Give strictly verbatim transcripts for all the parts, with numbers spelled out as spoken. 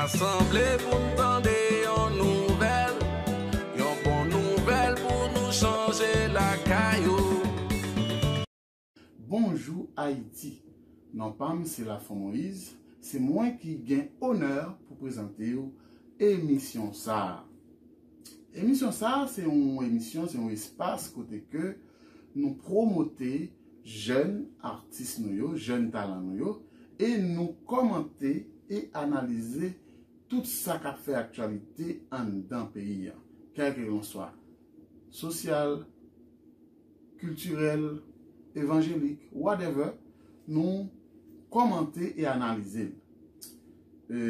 Rasanble pou n tande yon nouvèl, yon bon nouvèl pou nou chanje lakay ou. Bonjou Ayiti. Non pa m se Lafon Moïse. Se mwen ki gen onè pou prezante w emisyon sa a. Emisyon sa a se yon emisyon, se yon espas kote ke nou pwomote jèn atis nou yo, jèn talan nou yo, e nou kòmante e analize tout sa k ap fè aktyalite anndan peyi a, kèlkelanswa sosyal, kiltirèl, evanjelik, whatever, nou kòmante e analize l. E,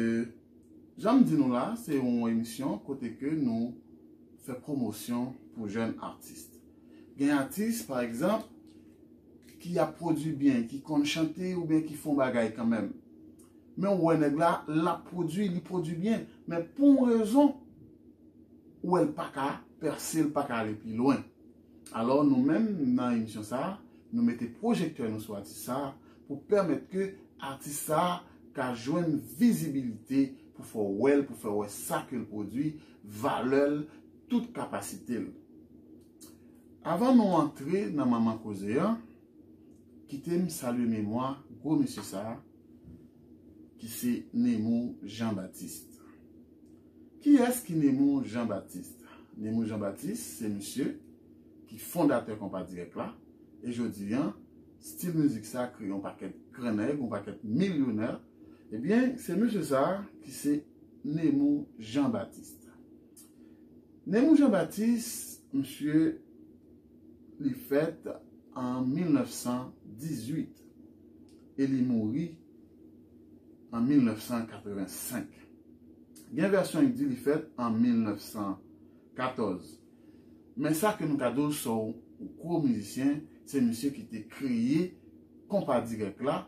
jan m di nou la, se yon emisyon kote ke nou fè pwomosyon pou jèn atis. Gen atis, pa egzanp, ki ap pwodui byen, ki konn chante oubyen ki fè yon bagay kanmenm. Men ou wè nèg la, l ap pwodui, li pwodui byen. Men pou yon rezon, ou wè l pa ka pèse, l pa ka ale pi lwen. Alò, nou menm, nan emisyon sa a, nou mete pwojektè nou sou atis sa a pou pèmèt ke atis sa a ka jwenn vizibilite, pou fè w wè l, pou fè w wè sa ke l pwodui, valè l, tout kapasite l. Avan nou antre nan manman koze a, kite m salye memwa gwo mesye sa a, ki se Nemou Jean Baptiste. Kiyès ki Nemou Jean Baptiste? Nemou Jean Baptiste se misye ki fondatè Konpa Dirèk la, e jodi a, stil mizik sa a kreye yon pakèt gran nèg, yon pakèt milyonè. Ebyen, se misye sa a ki se Nemou Jean Baptiste. Nemou Jean Baptiste, misye, li fèt an mil nèf san dizuit e li mouri an mil nèf san katreven senk. Gen vèsyon ki di li fèt an mil nèf san katòz. Men sa ke nou ka di w, se yon gwo mizisyen, se misye ki te kreye Konpa Dirèk la,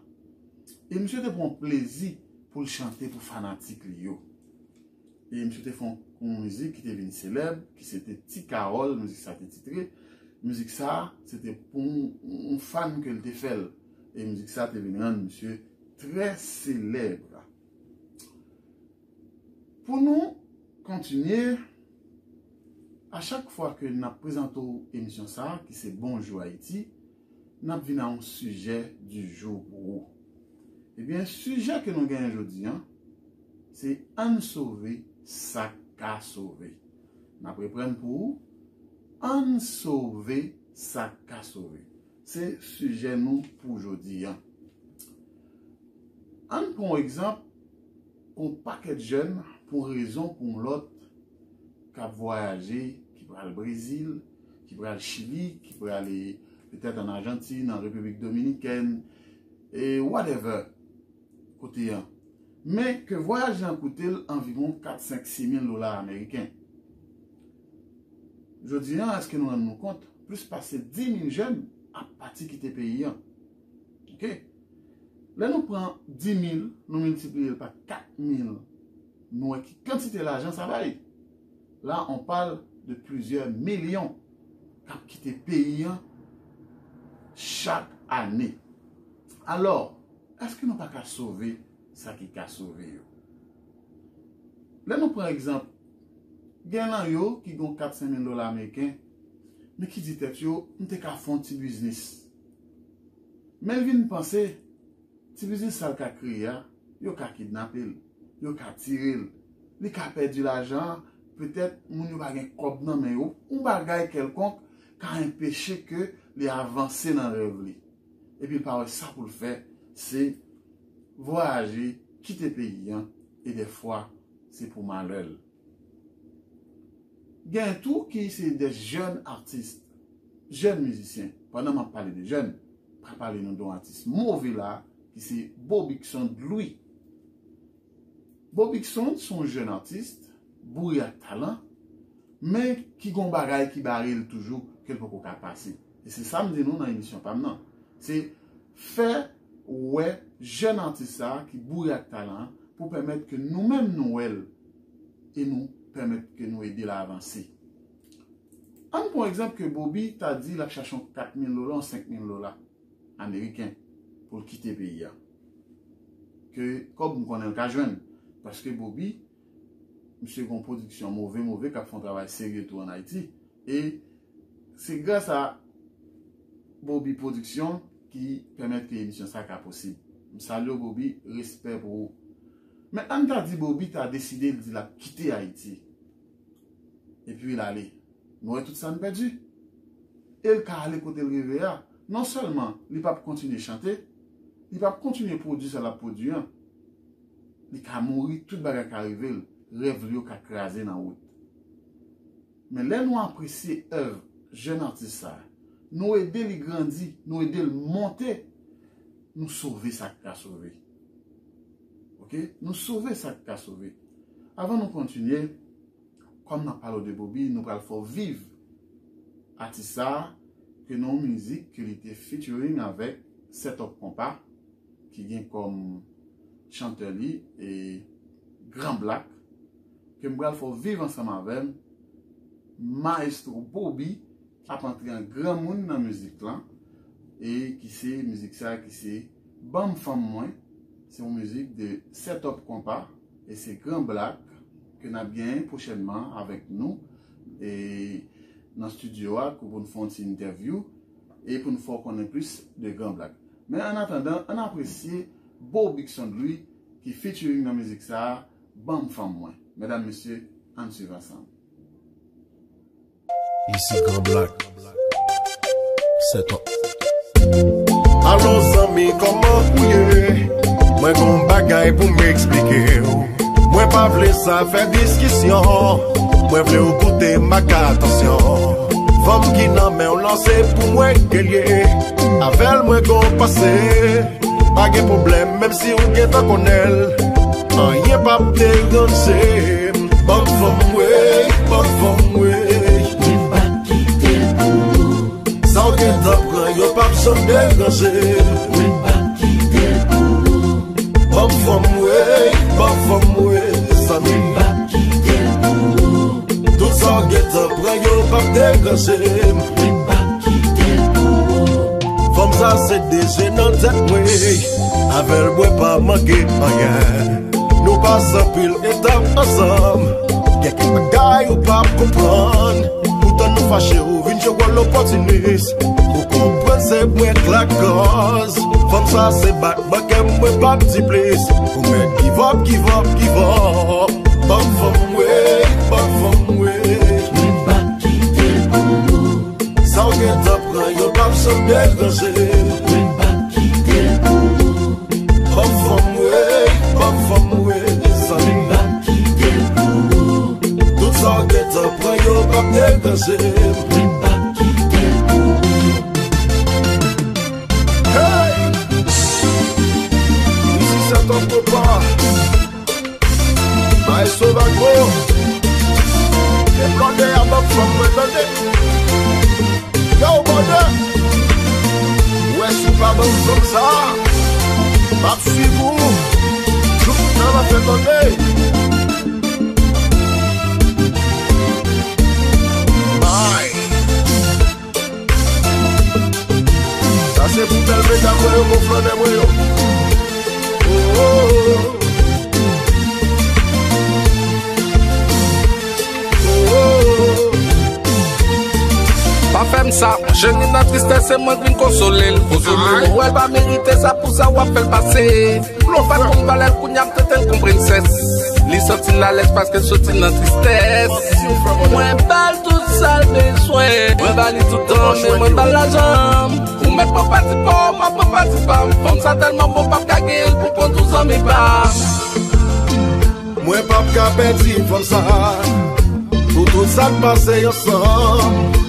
e misye te pran plezi pou l chante pou fanatik li yo. E misye te fè yon, yon mizik ki te vin selèb, ki se te Ti Kawòl, mizik sa te titre. Mizik sa, se te pou yon, yon fan ke l te fè l. E mizik sa te vin rann misye trè selèb. Pou nou kontinye, a chak fwa ke n ap prezante w emisyon sa, ki se Bonjou Ayiti, n ap vin a yon sijè di jou pou ou. Ebyen, sijè ke nou genyen jodi a, se ann sove sa k ka sove. N ap reprann pou ou, ann sove sa k ka sove. Se sijè nou pou jodi a. Ann pran yon egzanp, yon pakèt jèn, pou yon rezon, pou yon lòt, k ap vwayaje, ki pral Brezil, ki pral Chili, ki prale petèt ann Ajantin, an Repiblik Dominikèn, e whatever, kote a. Men ke vwayaj lan koute l anviwon kat, senk, sis mil dola ameriken. Jodi a, èske nou rann nou kont, plis pase dis mil jèn ap pati kite peyi a? Oke? Lè nou pran dis mil, nou miltipliye l pa kat mil, nou wè ki kantite lajan sa bay. Là, on parle de plusieurs millions k ap kite peyi a chak ane. Alò, èske nou pa ka sove sa ki ka sove yo? Lè nou pran egzanp, gen nan yo ki gen kat, senk mil dola ameriken, men ki di tèt yo, "M te ka fè yon ti biznis." Men l vin panse, ti biznis sa l ka kreye a, yo ka kidnape l, yo ka tire l, li ka pèdi lajan an, petèt moun yo pa gen kòb nan men yo, yon bagay kèlkonk ka anpeche ke li avanse nan rèv li. Epi l pa wè sa pou l fè, se vwayaje, kite peyi a, e dèfwa, se pou malè l. Gen tou ki se de jèn atis, jèn mizisyen. Pandan m ap pale de jèn, m pral pale nou de yon atis move la, ki se Bobikson Louis. Bobikson se yon jèn atis, boure ak talan, men ki gen yon bagay ki bare l toujou, ke l poko ka pase. E se sa m di nou nan emisyon pa m nan. Se fè wè jèn atis sa a ki boure ak talan an pou pèmèt ke nou menm nou wè l e nou pèmèt ke nou ede l avanse. Ann pran egzanp ke Bobby ta di l ap chache yon kat mil dola, yon senk mil dola ameriken pou l kite peyi a. Ke kòb m konnen l ka jwenn. Paske Bobby, misye gon pwodiksyon move move k ap fè yon travay serye tou ann Ayiti. E se gras a Bobby Production ki pèmèt ke emisyon sa ka posib. M salye w, Bobby, respè pou ou. Men ann ta di Bobby ta deside, l di l ap kite Ayiti. Epi l ale. Nou wè tout sa n pèdi. E l ka ale kote l reve a. Non sèlman li p ap kontinye chante, li p ap kontinye pwodui sa l ap pwodui an. Li ka mouri, tout bagay ka rive l, rèv li yo ka kraze nan wout. Men lè nou apresye èv jèn atis sa, nou ede li grandi, nou ede l monte, nou sove sa k ka sove. Oke? Nou sove sa k ka sove. Avan nou kontinye, kòm n ap pale w de Bobby, nou pral fè w viv atis sa a, ke nan yon mizik ke li te featuring avèk Set Up Konpa, ki gen kòm chantè li e Gran Black, ke m pral fè w viv ansanm avè m. Maestro Bobby ap antre an granmoun nan mizik lan, e ki se mizik sa ki se Ban m fanm mwen. Se yon mizik de Set Up Konpa, e se Gran Black ke n ap genyen pwochènman avèk nou, e nan estidyo a, pou n fè yon ti entèvyou e pou n fè w konnen plis de Gran Black. Men annatandan, ann apresye Bobby Sound Louis ki featuring nan mizik sa a, Ban m fanm mwen. Medam, mesye, ann swiv ansanm. Isi Gran Black. Set Up. Alo zanmi, kòman ou ye? Mwen gon bagay pou m eksplike w. Mwen pa vle sa fè diskisyon. Mwen vle w koute m ak atansyon. Fanm ki nan men w lan se pou mwen ke l ye. Avè l mwen gon pase. Pa gen pwoblèm, menm si w gentan konnen l. Anyen p ap deranje m. Ban m fanm mwen, ban m fanm mwen. Mwen p ap kite l pou ou. Sa w gentan pran yo p ap janm deranje m. Mwen p ap kite l pou ou. Ban m fanm mwen, ban m fanm mwen, zanmi. Mwen p ap kite l pou ou. Tout sa w gentan pran yo p ap deranje m. Mwen p ap kite l pou ou. Fanm sa se de je nan tèt mwen. Avè l mwen pa manke anyen. Nou pase anpil etap ansanm. Gen kèk bagay ou p ap konprann. Poutan nou fache, ou vin jwe wòl opòtinis. Ou konprann se mwen k lakòz. Fanm sa se batman kè m, mwen p ap di plis. Ou mèt give up, give up, give up. Ban m fanm mwen, ban m fanm mwen. Mwen p ap kite l pou ou. Sa w gentan pran yo p ap janm deranje m. Mwen p ap kite l pou ou. Ban m fanm mwen, ban m fanm mwen, zanmi. Mwen p ap kite l pou ou. Tout sa w gentan pran yo p ap deranje m. Mwen p ap kite l pou ou. Hey! Isi se Top Kopa. Maestro Vagbo. Lè blòdè a ban m fanm mwen tande. Yo, blòdè. Ou wè si w pa ban m fanm sa, m ap swiv ou jouk nan lanfè tande. May. Sa se pou bèl medam mwen yo, bon flannè mwen yo. Oh, oh, oh. Oh, oh, oh. Pa fè m sa, jèn li nan tristès, se mwen k vin konsole l. Konsole l, mwen wè l pa merite sa, pou sa w ap fè l pase. Ou pa konn valè l, kounye a m trete l kon prensès. Li santi l alèz paske l soti nan tristès. Mwen ba l tout sa l bezwen. Mwen ba li tout tan, men mwen ba l lajan m. Ou mèt pran pati pa w, m ap pran pati pa m. Fanm sa tèlman bon, p ap ka genyen l pou kont ou zanmi pa m. Mwen p ap ka pèdi fanm sa. Pou tout sa n pase ansanm.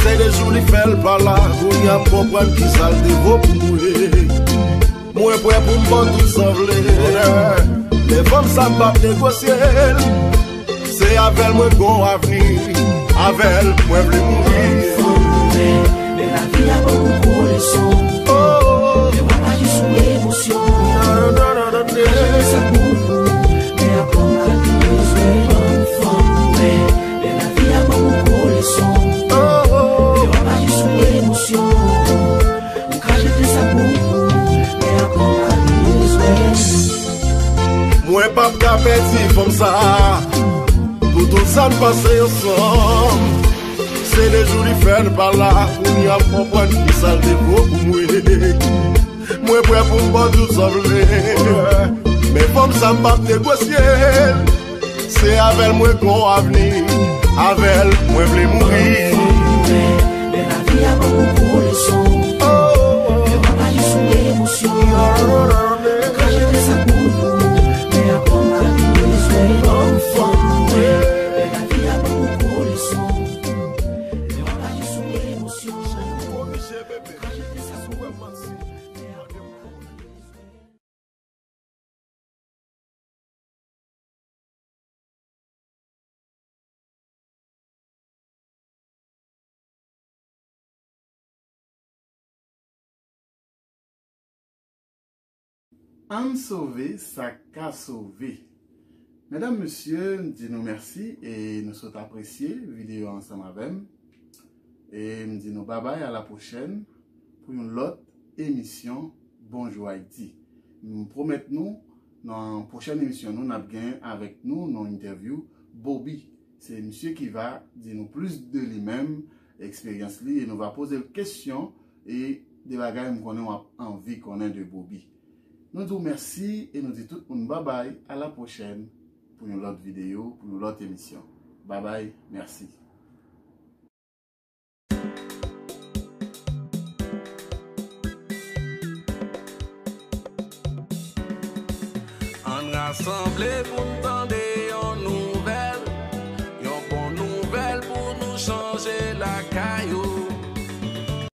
Se de jou li fè l pa la, kounye a m konprann kisa l te vo pou mwen. Mwen prè pou m ban tout sa w vle. Men fanm sa m p ap negosye l. Se avè l mwen gon avni. Avè l mwen vle mouri. Fanm mwen, men lavi a ban m gwo leson. Oh. Men w ap aji sou emosyon. Kache sa pou ou, men aprann kalkile respè. Fanm mwen, men lavi a ban m gwo leson. Oh. Men w ap aji sou emosyon. Ou ka jete sa pou ou, men aprann kalkile respè. Mwen p ap ka Pèdi fanm sa pou tout sa n pase ansanm. Se de jou li fè n pa la, kounye a m konprann ki sa l te vo pou mwen. Mwen prè pou m ba w tout sa w vle. Men fanm sa m p ap negosye l. Se avè l mwen gon avni. Avè l mwen vle mouri. Men lavi a ban m yon gwo leson. Yo pa aji sou emosyon. Yo ka chante sa pou ou. Men aprann lavi bezwen anfòm. Men lavi a ban m yon gwo leson. Yo pa aji sou emosyon. Yo ka chante sa pou ou. Ann sove sa k ka sove. Medam, mesye, m di nou mèsi e nou sot apresye videyo a ansanm avè m. E m di nou babay, a la pwochèn pou yon lòt emisyon Bonjou Ayiti. M pwomèt nou, nan pwochèn emisyon nou, n ap gen avèk nou nan entèvyou Bobby. Se misye ki va di nou plis de li menm, eksperyans li, e nou va poze l kesyon e de bagay m konnen w ap anvi konnen de Bobby. Nou di w mèsi e nou di tout moun babay, a la pwochèn pou yon lòt videyo, pou yon lòt emisyon. Babay, mèsi. Ann rasanble pou n tande